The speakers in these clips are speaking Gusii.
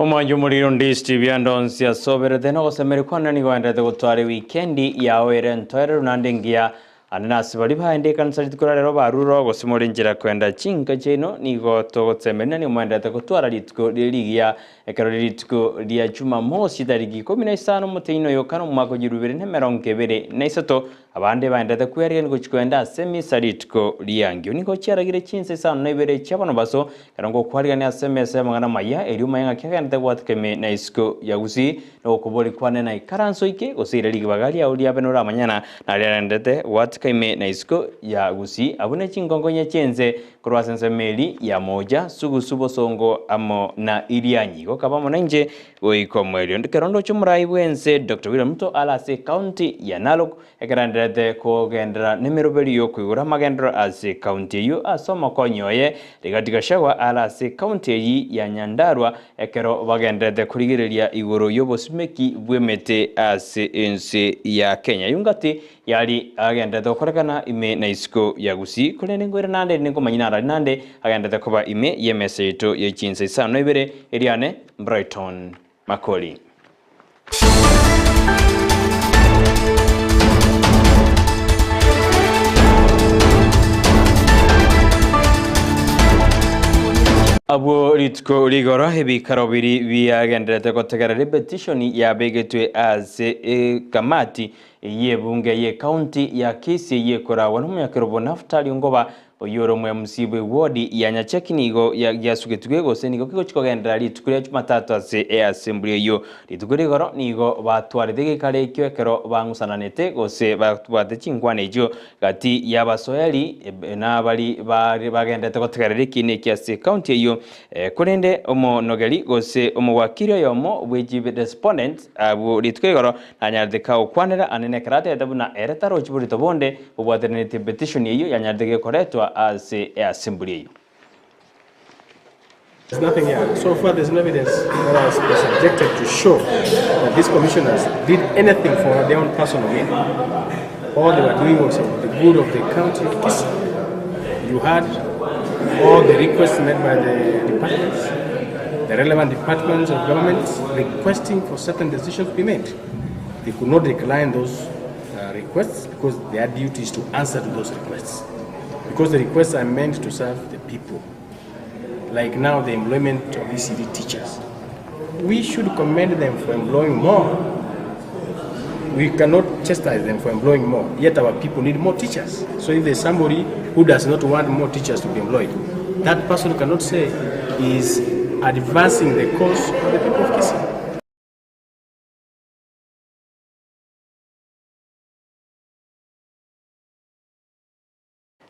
Omwancho omoriri onde Steve Andonsi asoberete nogosemeria kwane nigo aenderete gotwara ewikendi yao ere entoereru naende engiya. Ande nase baria baende ekanisa rituko ria rero barure ogosimora enchera kwenda chinka chiaino nigo togosemeria na nigo moenderete gotwara rituko rire rigiya ekero rire rituko ria Jumamosi tariki ikomi na isano omotenyi oyo kane omwaka o 2023. Abande baenderete kwearigania gochia koenda ase emisa rituko ri'angio. Nigo chiaragire chinsa isano na ibere chi'abonobaso, ekero ngokwarigania ase emesa y'amang'ana amaya, erio omanye ng'aki agenderete gwatika ime na isiko ya gusii, na okoboria kwane naikaranse oike, gose ira ribaga riao riabe noramanyana naria agenderete gwatika ime na isiko ya gusii, abwo ne chinkonkonya chi'ense korwa ase ensemo eria ya moocha, sugusu, bosongo, amo na Irianyi. Gokaba amo nainche Goika omoerio ekero ndoche omorai bw'ense Doctor William Ruto are ase ecounty ya Narok ekero aendererete kogenderera nemeroberio yokoigora amagenderero ase ecounty eyio ase omokonyi oye Rigathi Gachagua are ase ecounty eyio ya Nyandarua ekero bagendererete korigereria igoro yobosimeki bw'emete ase ense ya Kenya. Eyio ngati Yari agenderete gokorekana ime na isiko ya Gusii, korende nkoira nande erinde nkomanyie narari nande agenderete koba ime y'emesa yaito ye chinsa isano na ibere, eriane Brighton Makori. Abwo rituko rigoro ebikaro biria biagenderete gotegerera epetishoni yabegetwe ase ekamati Ey'ebunge y'ecounty ya Kisii eyio ekoragwa nomonyakerobo Naftali Ongoba, oyio ore omo-MC bw'ewodi ya Nyacheki nigo giasugetigwe gose nigo kegochia kogenderera rituko ria Jumatatu ase easembli eyio. Rituko rigoro nigo batwarete egeikaro ekio ekero bang'usananete gose babwate chinkwana echio gati y'abasoeri nabari bagenderete gotegerera ekiina ekio ase ecounty eyio. Korende omonogeri gose omowakiri oyomo bwe chi'respondents abwo rituko igoro nanyarete kagokwanera ande nekero atebete buna ere tarochi borito bonde bobwateranetie petition eyio yanyarete gekoretwa ase easembli eyio. There's nothing here. So far there's no evidence that has been subjected to show that these commissioners did anything for their own personal gain. All they were doing was for the good of the county of Kisii. You had all the requests made by the departments, the relevant departments of government requesting for certain decisions to be made. They could not decline those uh, requests because their duty is to answer to those requests. Because the requests are meant to serve the people. Like now, the employment of ECD teachers. We should commend them for employing more. We cannot chastise them for employing more, yet our people need more teachers. So if there's somebody who does not want more teachers to be employed, that person cannot say he is advancing the cause of the people of Kisii.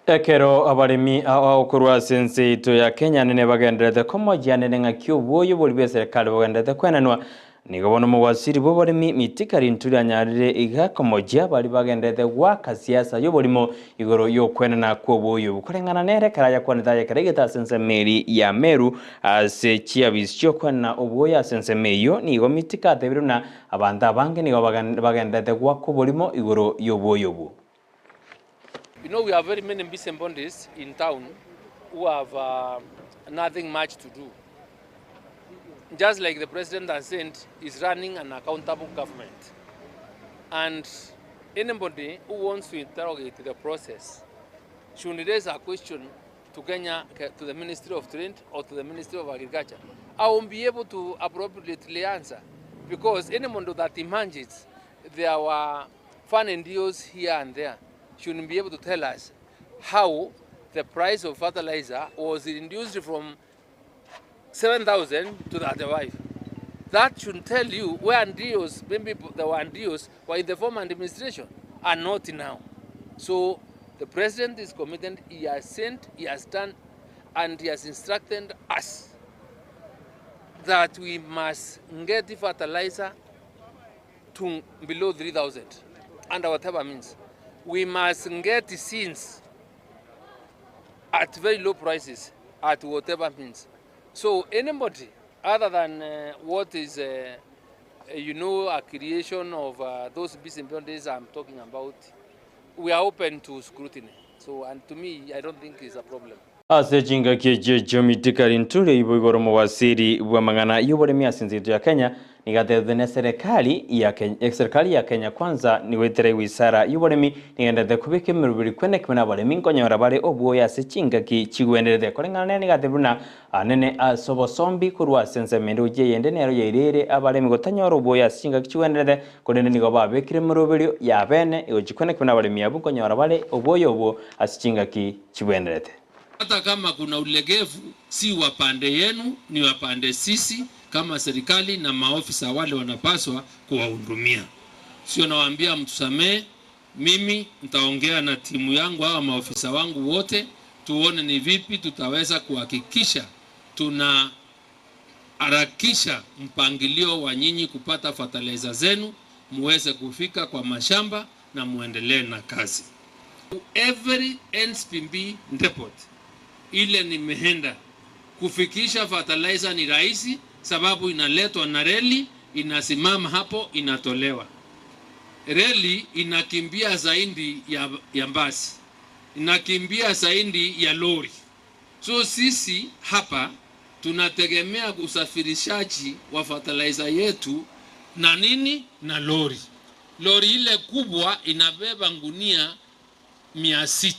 Ekero abaremi ao korwa ase ense yaito ya Kenya nene bagendererete komojianera ng'aki obwoyo boria bw'eserekari bogendererete kwenanwa, nigo bono omowaziri bw'oboremi Mithika Linturi anyarire iga komojia baria bagendererete goaka siasa y'oborimo igoro y'okwenana kw'obwoyo obo. Koreng'ana nere ekero ayakwanete aye ekero aigete ase ensemo eria ya Meru ase chiabisi chi'okwenana obwoyo ase ensemo eyio, nigo Mithika atebire buna abanto abange nigo bagendererete goaka oborimo igoro y'obwoyo obwo. You know we have very many busybodies in town who have uh, nothing much to do. Just like the president has said, is running an accountable government. And anybody who wants to interrogate the process should raise a question to Kenya, to the Ministry of Trade or to the Ministry of Agriculture. I won't be able to appropriately answer because anybody that imagines there were fun deals here and there should be able to tell us how the price of fertilizer was reduced from 7,000 to 35. That should tell you where deals, maybe there were deals were in the former administration and not now. So the president is committed, he has sent, he has done, and he has instructed us that we must get the fertilizer to below 3,000 under whatever means. We must get seeds at very low prices at whatever means. So anybody other than uh, what is, uh, you know, a creation of uh, those business buildings I'm talking about, we are open to scrutiny. So, and to me, I don't think it's a problem. Ase chingaki echio chiomitikari nture ibo igoro omowasiri bw'amang'ana y'oboremi ase ense yaito ya Kenya nigo atetete ne serikali ya Serikali ya Kenya Kwanza nigo etera ewizara y'oboremi nigenderete kobeka emeroberi kwene kebe nabaremi nkonyora bare obwoyo ase chingaki chigwenderete koreng'ana nere nigo atebire buna anene ase obosombi korwa ase ensemo ende gochia eyende nero yaireire abaremi gotanyora obwoyo ase chingaki chigwenderete korende nigo babekire emeroberio yabene egochia kwene kebe nabaremi abwo nkonyora bare obwoyo obwo ase chingaki chibwenerete. Hata kama kuna ulegevu si wa pande yenu, ni wa pande sisi kama serikali na maofisa wale wanapaswa kuwahudumia. Sio nawaambia mtusamee, mimi nitaongea na timu yangu hawa maofisa wangu wote, tuone ni vipi tutaweza kuhakikisha tunaharakisha mpangilio wa nyinyi kupata fertilizer zenu, muweze kufika kwa mashamba na muendelee na kazi. Every NCPB depot ile nimeenda kufikisha fertilizer ni rahisi, sababu inaletwa na reli, inasimama hapo, inatolewa. Reli inakimbia zaidi ya basi, inakimbia zaidi ya lori. So sisi hapa tunategemea usafirishaji wa fertilizer yetu na nini na lori. Lori ile kubwa inabeba ngunia 600.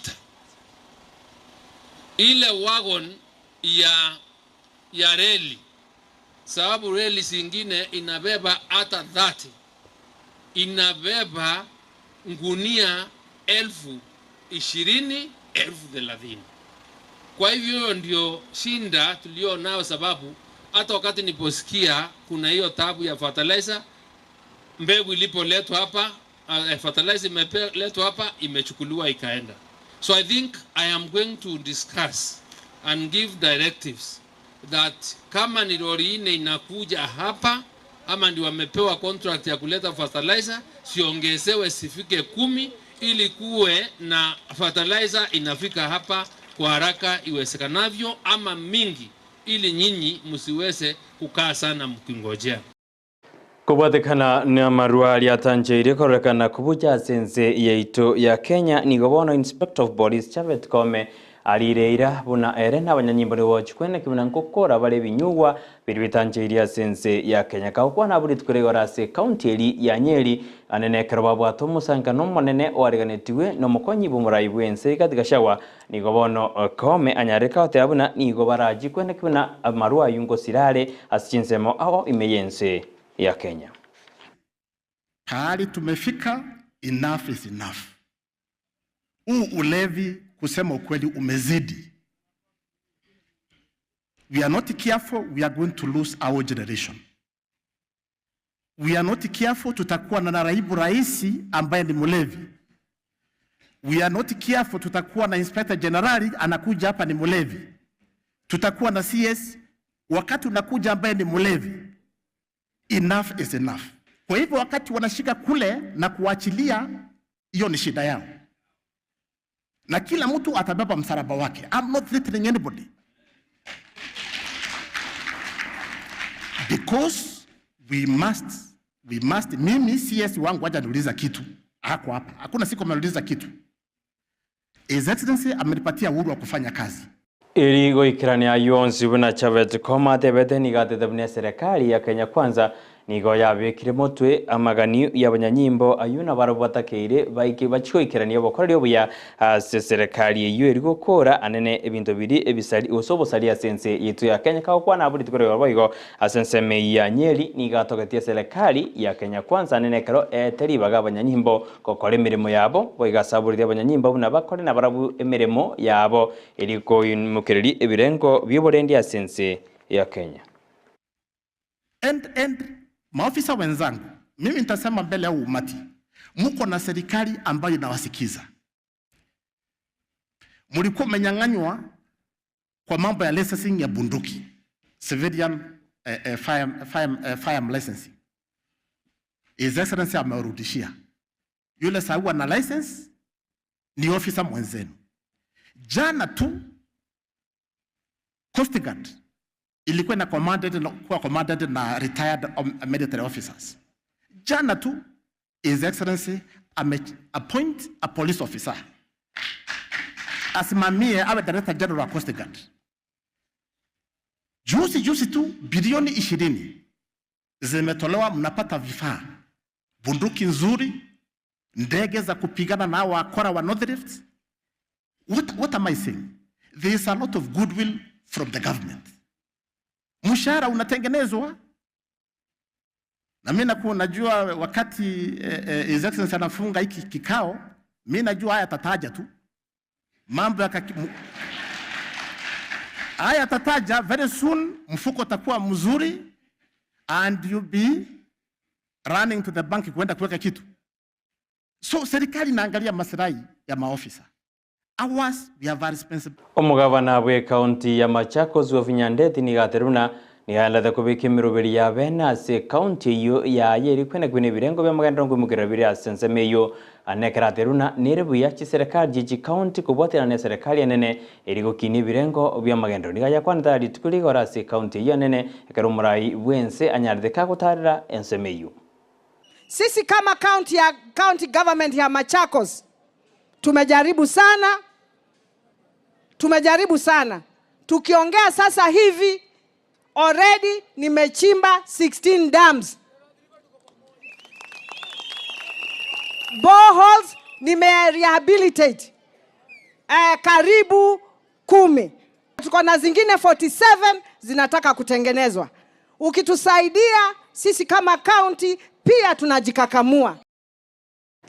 Ile wagon ya reli, sababu reli zingine inabeba hata 30, inabeba ngunia 20,000, 30,000. Kwa hivyo ndio shinda tulio nao, sababu hata wakati niliposikia kuna hiyo tabu ya fertilizer, mbegu ilipoletwa hapa, fertilizer imeletwa hapa, imechukuliwa ikaenda. So I think I am going to discuss and give directives that kama ni lori nne inakuja hapa ama ndio wamepewa contract ya kuleta fertilizer, siongezewe sifike 10 ili kuwe na fertilizer inafika hapa kwa haraka iwezekanavyo, ama mingi, ili nyinyi msiweze kukaa sana mkingojea. Kubatikana na marua atanjeire korekana kubuja sense yaito ya Kenya nigo bono Inspector of Police Chafet Koome arireira buna ere n'abanyanyimbo nibo chikwene kibuna nkokora bare binyugwa biri bitanjeire ase ense ya Kenya kagokwana buri tukuregora ase county eri ya Nyeri anene ekero babwate omosankano omonene oareganetiwe n'omokonyi bw'omorai bw'ense Rigathi Gachagua nigo bono Koome anyarire goteba buna nigo barachi kwene kibuna amarua aywo ngosirare ase chinsemo ao ime y'ense ya Kenya. Pahali tumefika, enough is enough. Huu ulevi kusema ukweli umezidi. We are not careful, we are going to lose our generation. We are not careful, tutakuwa na naibu rais ambaye ni mlevi. We are not careful, tutakuwa na inspector general anakuja hapa ni mlevi. Tutakuwa na CS wakati unakuja ambaye ni mlevi. Enough is enough. Kwa hivyo wakati wanashika kule na kuachilia, hiyo ni shida yao, na kila mtu atabeba msalaba wake. I'm not threatening anybody because we must. Mimi CS wangu haja niuliza kitu, hako hapa, hakuna siku ameniuliza kitu. His Excellency amenipatia uhuru wa kufanya kazi. Eri goikerania yonsi buna Chafet Koome atebete nigo atete buna serikali ya Kenya Kwanza nigo yabekire motwe amagani y'abanyanyimbo ayu nabarabwo batakeire baike bachigoikerania obokoreri obuya ase serikali eywo eri gokora anene ebinto biri ebisari gose obosari ase ense yetu ya Kenya kagokwana abwo rituko rigo boigo ase ensemo ya Nyeri nigo atogetie serikali ya Kenya Kwanza anene ekero eteri baga abanyanyimbo gokora emirimo yabo boigo asaborire abanyanyimbo buna bakore nabarabwo emirimo yabo eri koimokereri ebirengo bioborendi ase ense ya Kenya. And maofisa wenzangu, mimi nitasema mbele ya umati, mko na serikali ambayo inawasikiza. Mlikuwa mmenyang'anywa kwa mambo ya licensing ya bunduki, civilian firearm licensing. His Excellency amewarudishia. Yule sawa na license ni officer mwenzenu. Jana tu Coast Guard ilikuwa na commanded na kuwa commanded na retired military officers. Jana tu His Excellency ame appoint a police officer. Asimamie awe Director General wa Coast Guard. Juzi juzi tu bilioni 20 zimetolewa, mnapata vifaa, bunduki nzuri, ndege za kupigana na wakora wa North Rift. What am I saying? There is a lot of goodwill from the government. Mshahara unatengenezwa na mimi nakuwa najua wakati His Excellency anafunga hiki kikao, mimi najua haya tataja tu mambo ya haya tataja very soon, mfuko utakuwa mzuri and you be running to the bank kwenda kuweka kitu. So serikali inaangalia maslahi ya maofisa. Ours, we have a responsibility. Omugavana bwe county ya Machakos Wavinya Ndeti nigateruna nigaendelete kubika emiroberi ya bene ase county eyo yaye eri kwena kwina ebirengo bia magenderero nkoimokera bire ase ensemo eyo anekerateruna nere buya chiserikali chichi county kobwaterana na eserikali enene eri gokinia ebirengo bia magenderero niga yakwanete rituko rigoro ase county eyo enene ekero omorai bwa ense anyarete kagotarera ensemo eyo. Sisi kama county government ya Machakos tumejaribu sana, tumejaribu sana. Tukiongea sasa hivi already nimechimba 16 dams. Boreholes nime rehabilitate karibu 10. Tuko na zingine 47 zinataka kutengenezwa. Ukitusaidia sisi kama county pia tunajikakamua.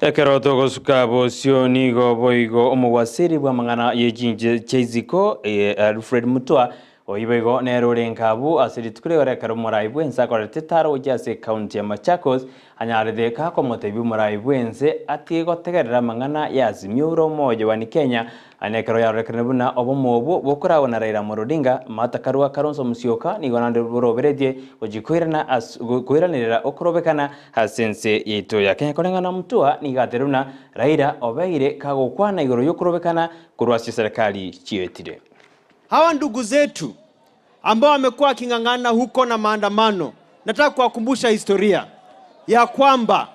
Ekero togosuka bosio nigo boigo omogwasiri bwa mang'ana yechinche chaiziko Alfred Mutua oiboigo nere ore nkabu ase rituko rigoro ekero omorai bwa ense akorete taro gochia ase county ya Machakos anyarete kakomotebia omorai bwa ense atige gotegerera amang'ana ya Azimio ore omoyo wa Kenya ane ekero yarorekane buna obomo obwo bokoragwa na Raila Amolo Odinga Martha Karua Kalonzo Musyoka nigo naende boroberetie gochia koiranerera okorobekana ase ense yaito ya Kenya koreng'ana Mutua nigo aterire buna Raila obeire kagokwana igoro yokorobekana korwa ase serikali chietire. Hawa ndugu zetu ambao wamekuwa waking'ang'ana huko na maandamano, nataka kuwakumbusha historia ya kwamba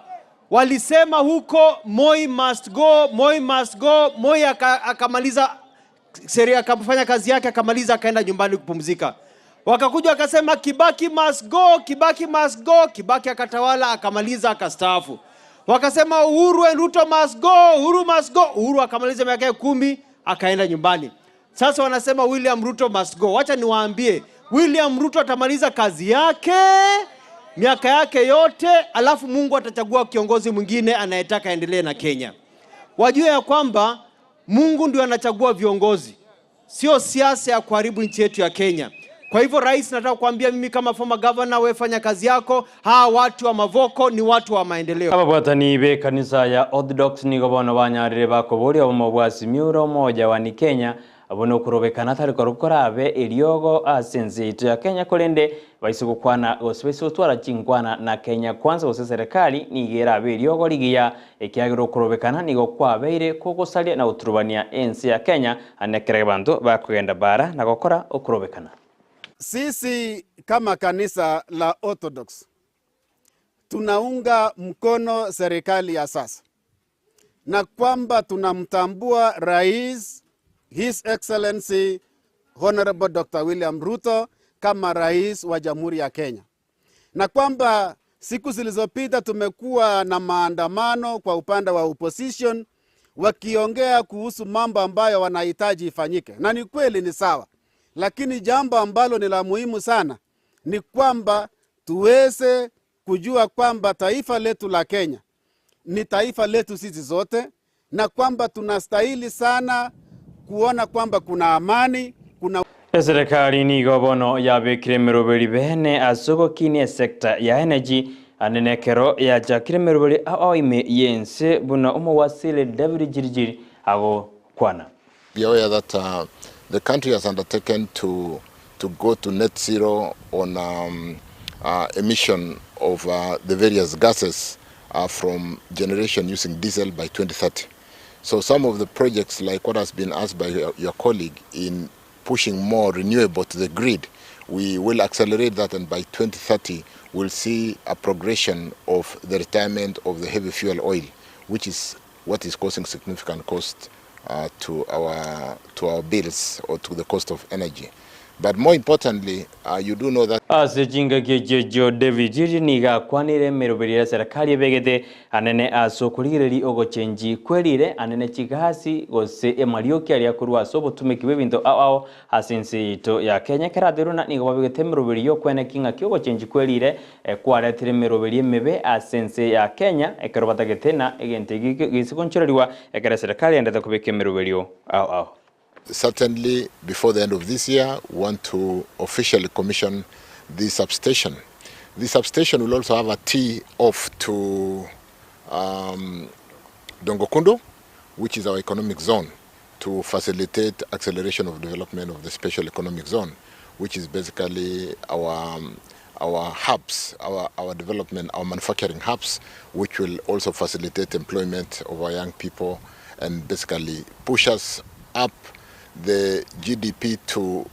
walisema huko Moi must go, Moi must go. Moi akamaliza sheria, akafanya kazi yake, akamaliza, akaenda nyumbani kupumzika. Wakakuja wakasema Kibaki must go, Kibaki must go. Kibaki akatawala, akamaliza, akastaafu. Wakasema Uhuru and Ruto must go, Uhuru must go. Uhuru akamaliza miaka yake 10, akaenda nyumbani. Sasa wanasema William Ruto must go. Wacha niwaambie, William Ruto atamaliza kazi yake miaka yake yote, alafu Mungu atachagua kiongozi mwingine anayetaka aendelee na Kenya. Wajue ya kwamba Mungu ndio anachagua viongozi, sio siasa ya kuharibu nchi yetu ya Kenya. Kwa hivyo rais, nataka kuambia mimi kama former governor, wewe fanya kazi yako. Hawa watu wa Mavoko ni watu wa maendeleo. Ababwatani be kanisa ya Orthodox nigo bono banyarire bakoboria obomo bwa Azimio ore omoja wa Kenya abo nokorobekana tari korabe eriogo ase ense yaito ya Kenya korende baise gokwana gose baise gotwara chinkwana na Kenya kwanza gose serikali nigo erabe eriogo rigiya ekiagera okorobekana nigo kwabeire kogosaria na goturubania ense ya Kenya ane ekero abanto bakogenda bara na gokora okorobekana. Sisi kama kanisa la Orthodox tunaunga mkono serikali ya sasa na kwamba tunamtambua Rais His Excellency Honorable Dr. William Ruto kama rais wa Jamhuri ya Kenya, na kwamba siku zilizopita tumekuwa na maandamano kwa upande wa opposition wakiongea kuhusu mambo ambayo wanahitaji ifanyike, na ni kweli ni sawa, lakini jambo ambalo ni la muhimu sana ni kwamba tuweze kujua kwamba taifa letu la Kenya ni taifa letu sisi zote, na kwamba tunastahili sana kuona kwamba kuna amani, kuna Serikali nigo bono yabikire emiroberi bene ase ogokinia sector ya energy anene ekero yachakire emiroberi aoime yense buna omowasili David Jirjiri agokwana. Be aware that the country has undertaken to go to net zero on emission of the various gases from generation using diesel by 2030. So some of the projects, like what has been asked by your colleague in pushing more renewable to the grid, we will accelerate that, and by 2030 we'll see a progression of the retirement of the heavy fuel oil, which is what is causing significant cost uh, to our to our bills or to the cost of energy. But more importantly, uh, you do know that Ase chingaki echio echio David Giri nigo akwanire emeroberi ya serikali ebegete anene ase okorigereria ogochenchi kwerire anene chigasi gose emarioki aria korwa ase obotumeki bw'ebinto ao ao ase ense yaito ya Kenya. Ekero aterwe na nigo babegete emeroberi y'okweneki ng'aki ogochenchi kwerire kwaretire emeroberi emebe ase ense ya Kenya ekero batagete na egento eki gese gonchorerigwa ekero eserekari yaendete kobeka emeroberio ao ao. Certainly before the end of this year we want to officially commission this substation. This substation will also have a tee off to um, Dongokundo, which is our economic zone, to facilitate acceleration of development of the special economic zone, which is basically our, um, our hubs, our, our development, our manufacturing hubs, which will also facilitate employment of our young people and basically push us up the GDP to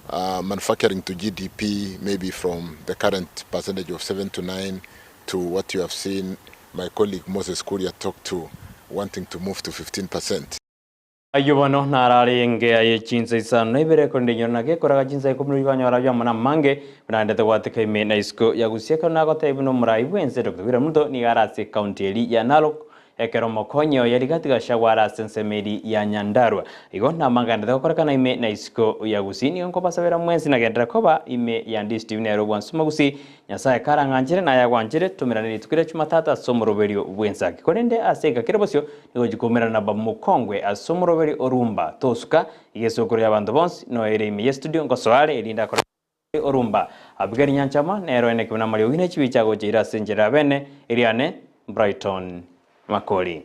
uh, manufacturing to GDP, maybe from the current percentage of 7 to 9 to what you have seen my colleague Moses Kuria talk to, wanting to move to 15%. Ayio bono nararenge aye chinsa isano na ibere, korende inyore nagekoraga chinsa ikomi riria kwanyora ayio amo namange, buna naendete gwateka ime na isiko ya Gusii. Ekero nagotebia buna omorai bw'ense Doctor William Ruto nigo are ase ekaunti eria ya Narok, ekero omokonyi oye Rigathi Gachagua are ase ensemo eria ya Nyandarua. Igo namangaendete gokorekana ime na isiko ya Gusii. Nigo nkobasabera mwensi nagenderere koba ime ya Ndisi TV nere obwansu Mogusii. Nyasae karang'anchere na ayagwanchire, tomerane rituko ria Chumatatu ase omoroberio bw'ensaki. Korende ase egeka kere bosio nigo chikoumerana na bamokongwe ase omoroberio orumba. Tosuka, iga esokoro y'abanto bonsi noyo ere ime y'estudio ngosoa are erinde akore orumba. Abigail Nyanchama nere oeneke buna amariogi ne chibicha agocha ira ase enchera ya bene, eriane Brighton Makori.